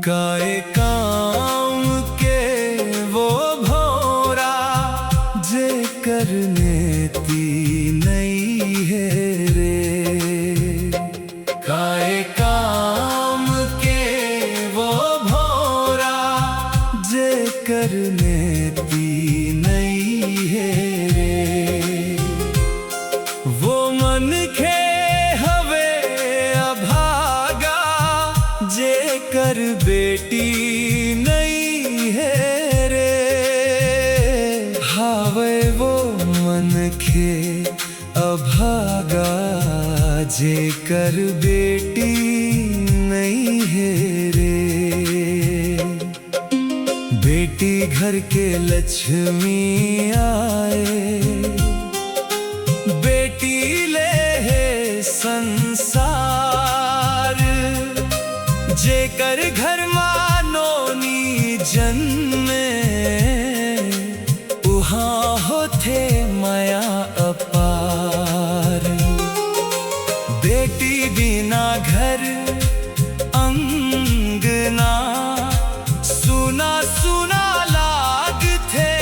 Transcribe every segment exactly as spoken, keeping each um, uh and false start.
काय काम के वो भौंरा, जेकर नेति नइ हे रे। काय काम के वो भौंरा, जेकर नेति नइ हे रे। वो मनखे हवे अभागा, जेकर बेटी नइ हे रे। हावय वो मनखे अभागा, जेकर बेटी नइ हे रे। बेटी घर के लक्ष्मी आय, बेटी ले हे संसार। जेकर घर मा नोनी जनमे, उहाँ होथे मया अपार। बेटी बिना घर अंगना सूना सूना लागथे।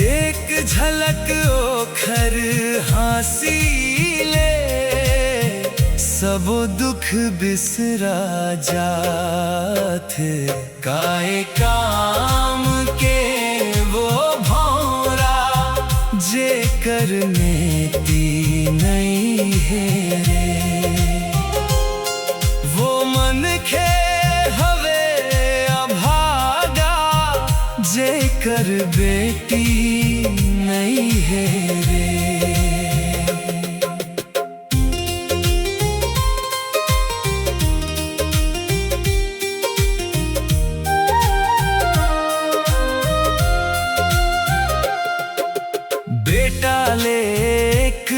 एक झलक ओखर हाँसी ले सबो दुख बिसरा जाथे। काय काम के वो भौंरा, जेकर नेति नइ हे रे। वो मनखे हवे अभागा, जेकर बेटी नइ हे रे। बेटा ले एक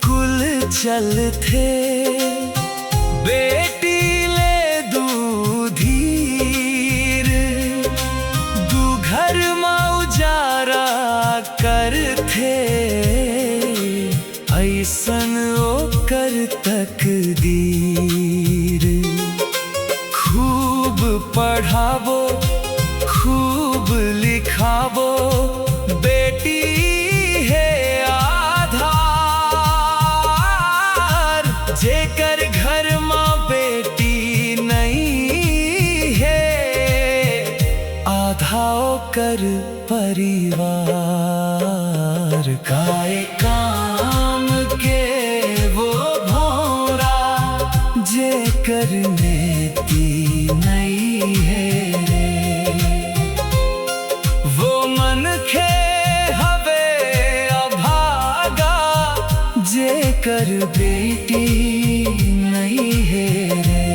कुल चलथे, बेटी ले दू धीर। दू घर मा उजारा करथे, अइसन ओकर तकदीर। खूब पढ़ाबो, खूब लिखाबो, बेटी हे आधार। जेकर घर मा बेटी नइ हे, आधा ओकर परिवार। काय काम के वो भौंरा, जेकर नेति नइ हे रे। वो मनखे हवे अभागा, जेकर बेटी नइ हे रे।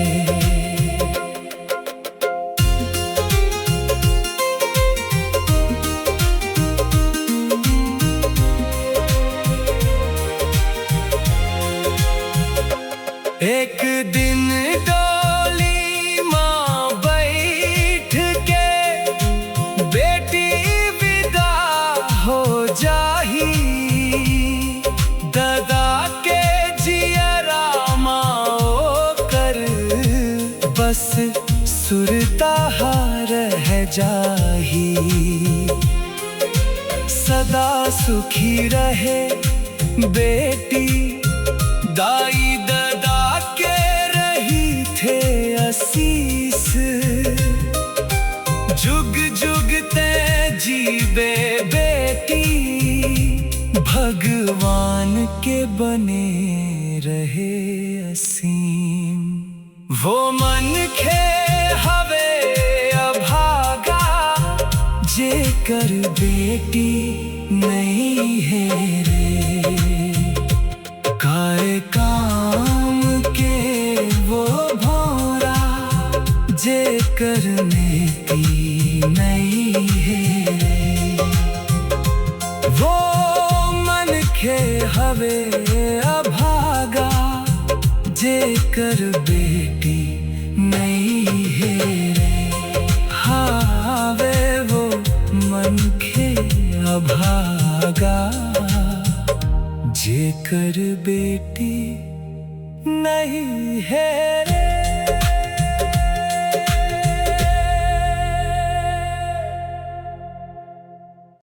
एक दिन डोली मा बइठ के बेटी विदा हो जाही। ददा के जियरा मा ओकर बस सुरता हा रह जाही। सदा सुखी रहे बेटी, दाई ददा के रहिथे असीस। जुग जुग तैं जीबे बेटी, भगवान के बने रहे असीम। वो मनखे हवे अभागा, जेकर बेटी नइ हे रे। काय काम करने की नहीं है रे। वो मनखे हवे अभागा, जेकर बेटी नहीं है रे। हावे वो मनखे अभागा, जेकर बेटी नहीं है रे।